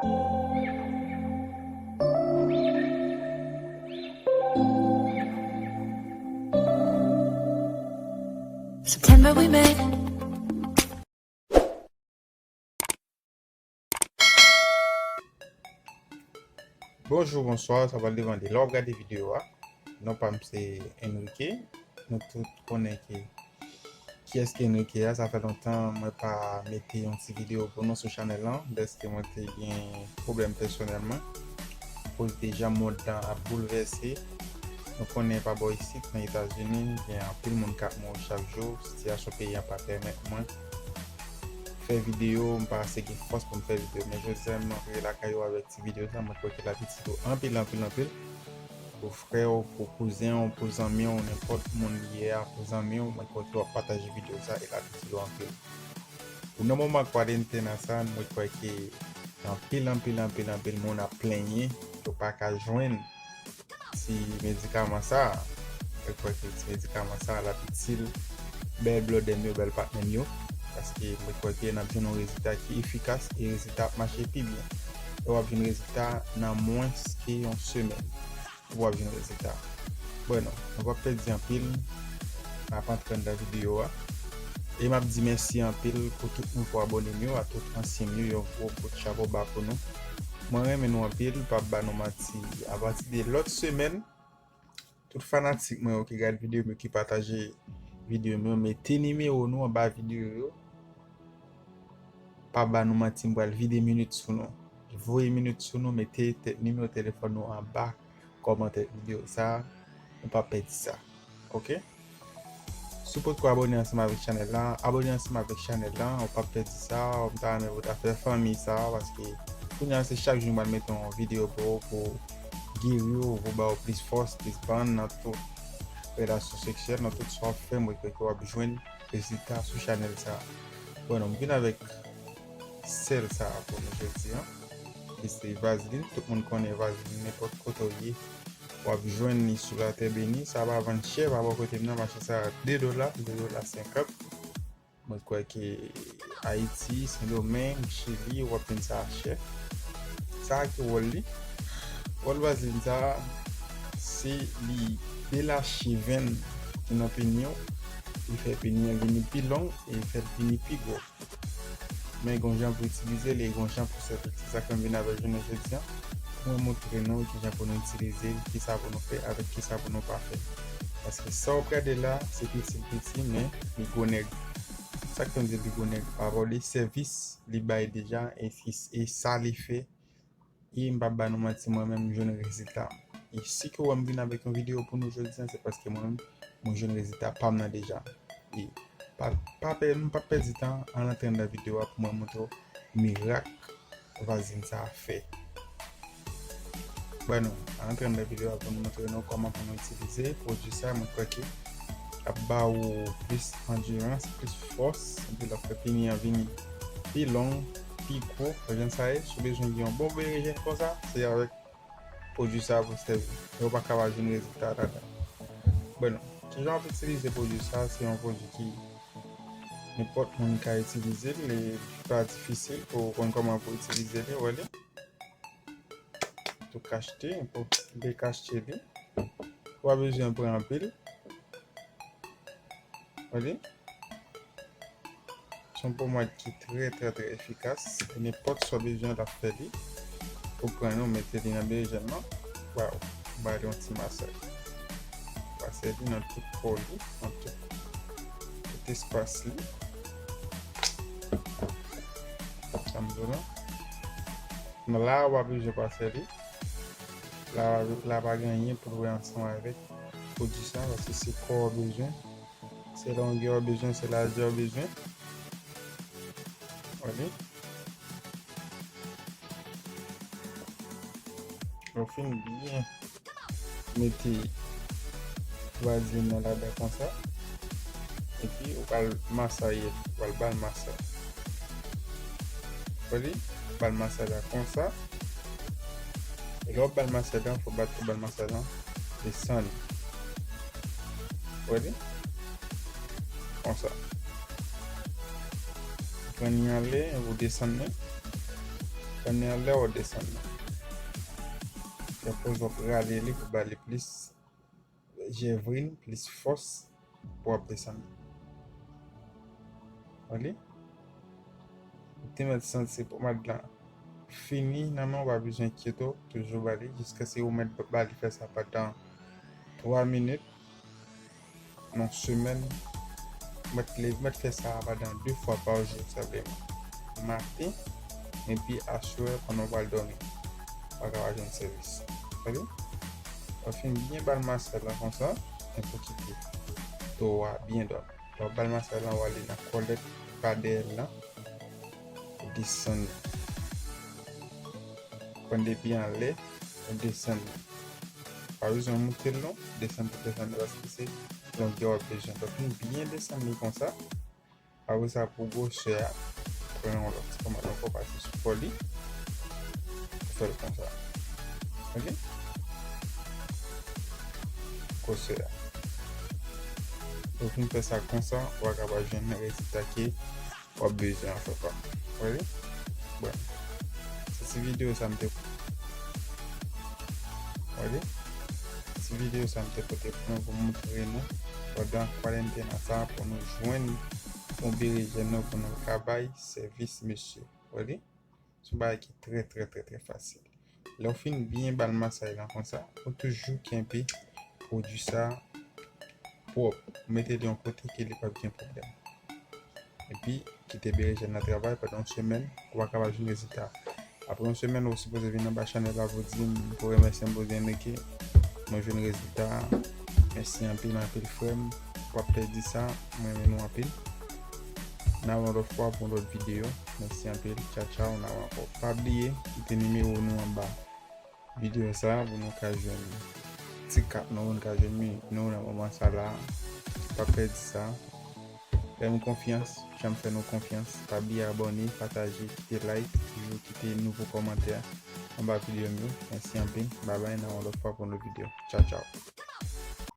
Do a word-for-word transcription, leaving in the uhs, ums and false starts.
September we met. Bonjou, bonswa, sa pral depann de lè w ap gade videyo a. Non pa m se Enrique. Nou tout konnen ki, kiyès ki Enrique a. Sa fè lontan mwen pa mete yon ti videyo pou nou sou chanèl lan, dèske mwen te gen pwoblèm pèsonèlman. Akoz de jan mond lan ap boulvèse, nou konnen pa bò isit, nan Etazini, gen anpil moun k ap mouri chak jou, sitiyasyon peyi a pa pèmèt mwen fè videyo, m pa ase gen fòs pou m fè videyo. Men jodi a, m antre lakay ou avèk ti videyo sa, mwen kwè ke l ap itil ou anpil, anpil, anpil. Pou frè w, pou kouzen w, pou zanmi w, nenpòt moun li ye a, pou zanmi w, mwen kwè ke w ap pataje videyo sa, e l ap itil ou anpil. Pou nan moman kwadentena sa, mwen kwè ke anpil, anpil, anpil, anpil moun ap plenyen yo pa ka jwenn ti medikaman sa a. Mwen kwè ke ti medikaman sa a, l ap itil bèl blòdè m yo, bèl patnè m yo. Paske mwen kwè ke n ap jwenn yon rezilta ki efikas e rezilta ap mache pi byen. E w ap jwenn rezilta nan mwens ke yon semèn. W ap jwenn rezilta. Bwè non, nou p ap pèdi anpil. N ap antre anndan videyo a. E m ap di mèsi anpil pou tout nouvo abòne m yo, a tout ansyen m yo, yon gwo kout chapo ba pou nou. Mwen renmen nou anpil, m p ap ba nou manti. Apati de lòt semèn, tout fanatik mwen yo ki gade videyo m yo, ki pataje videyo m yo, mete nimewo nou anba videyo yo. Pa ba nou manti, m pral vide minit sou nou. Voye minit sou nou, mete te-, nimewo telefòn nou anba kòmantè videyo sa a. Nou p ap pèdi sa. Oke? Si w potko abòne ansanm avèk chanèl la, abòne ansanm avèk chanèl la, ou p ap pèdi sa, m ta renmen pou w ta fè fanmi sa, paske kounye a se chak jou m pral mete yon videyo pou ou, pou geri w, pou ba w plis fòs, plis bann nan tout relasyon seksyèl, nan tout sa w ap fè, mwen kwè ke w ap jwenn rezilta sou chanèl sa. Bon, nou, m vin avèk sèl sa pou nou jodi a. Li se vazlin, tout moun konnen vazlin, nenpòt kote w ye, w ap jwenn li sou latè beni. Sa pa vann chè, pa bò kote m nan, mache sa a de dola, de dola senkant. Mwen kwè ke Ayiti, Sendomeng, Chili, w ap jwenn sa a chè. Sa a ki wòl li? Wòl vazlin sa a, se li delache venn ki nan peni w, li fè peni an vini pi long e li fè l vini pi gwo. Men gon jan pou itilize l e gon jan pou sèvi l. Se sa k fè m vin avèk jounen jodi a, pou mwen montre nou kijan pou nou itilize l, kisa pou nou fè avèk kisa pou nou pa fè. Paske sa w ap gade la, se piti l piti, men li gwo nèg. Sa k fè m di l li gwo nèg, pa vòlè, sèvis li bay deja, e, e sa li fè. E m p ap ba nou manti, mwen menm, m jwenn rezilta m. E si ke w wè m vin avèk yon videyo pou nou jodi a, se paske mwen menm, mwen jwenn rezilta pa m nan deja. E pa, pa pè-, nou p ap pèdi tan, ann antre anndan videyo a pou mwen montre w mirak vazlin sa a fè. Bwè non, ann antre anndan videyo a pou nou montre nou kòman pou nou itilize pwodui sa a. Mwen kwè ke ap ba ou plis andirans, plis fòs, epi l ap fè peni an vini pi long, pi gwo. Wè jan sa ye, si w bezwen gen yon bon berejèn konsa, se avèk pwodui sa a pou w sèvi. E w pa ka pa jwenn rezilta ladan. Bon, kijan w ap itilize pwodui sa a? Se yon pwodui ki nenpòt moun ka itilize l, li pa difisil pou w konn kòman pou w itilize li, w wè li. Tou kachte, pou dekachte li. Ou pa bezwen pran anpil. Wè li? Se yon pomad ki trè, trè, trè efikas. E nenpòt sa w bezwen, l ap fè li. Ou pran li, ou mete li nan berejèn nan. Waw, ou ba li yon ti masaj. Ou pase li nan tout kò li, nan tout, tout espas li. Sa m di w la. Men la, ou pa bezwen pase li. La, la pa gen anyen pou l wè ansanm avèk pwodui sa, paske se kò w bezwen, se longè w bezwen, se lajè w bezwen. Wè li. Ou fin byen mete vazlin nan ladan konsa. Epi ou pral masaye, ou pral ba l masaj. Wè li, ou ba l masaj la konsa. E lè w ap ba l masaj la, fò w bat pou ba l masaj la desann. Wè li? Konsa. Pran li anlè, ou desann li. Pandan lè w desann nan. Fè pòz w ap rale li pou ba li plis jèvrin, plis fòs pou w ap desann. Wè li? Ou te mèt santi pomad lan fini nan men w, pa bezwen enkyete w, toujou ba li, jiskaske ou mèt ba li fè sa pandan twa minit. Nan semèn, mèt le-, mèt fè sa pandan de fwa pa jou senpleman. Maten, epi aswè, pandan w pral dòmi. W a ka pa jwenn sèvis. Tande? Lè w fin byen ba l masaj la konsa, epi w kite do a byen dwat. Lè w ba l masaj la, w ale nan kòlèt pa dèyè l lan, ou desann li. Pran depi anlè, ou desann li. Pa bezwen moute l non, desann pou desann li, paske se longè w ap bezwen. Lè w fin byen desann li konsa, apre sa pou gwosè a, pran yon lòt ti pomad ankò, pase sou kò li, ou fè l konsa. Oke? Gwosè a. Lè w fin fè sa konsa, w a kapab jwenn rezilta ke w ap bezwen an fè pa. Wè li? Bon. Se ti videyo sa m te, wè li? Ti videyo sa m te pote pou nou, pou montre nou pandan kwarantena sa, pou nou jwenn yon berejèn nou, pou nou ka bay sèvis mesye. Wè li? Se yon bagay ki trè, trè, trè, trè fasil. Lè w fin byen ba l masaj lan konsa, ou toujou kenbe pwodui sa pwòp. Ou mete li yon kote ke li p ap gen pwoblèm. Epi, kite berejèn nan travay pandan yon semèn, ou pa kapab jwenn rezilta. Apre yon semèn, ou sipoze vin anba chanèl la pou di m, pou remèsye m, pou di m, "Enrique, mwen jwenn rezilta. Mèsi anpil, anpil, frè m. W ap pèdi sa, mwen renmen nou anpil." N a wè yon lòt fwa pou yon lòt videyo. Mèsi anpil. Tchaw, tchaw, n a wè ankò. Pa bliye kite nimewo nou anba videyo sa a pou nou ka jwenn ti kat nou, pou nou ka jwenn minit nou nan moman sa la. Pa pèdi sa. Fè m konfyans, janm fè nou konfyans. Pa bliye abòne, pataje, kite like, toujou kite nouvo kòmantè anba videyo m yo. Mèsi anpil. Babay, n a wè yon lòt fwa pou yon lòt videyo. Tchaw, tchaw.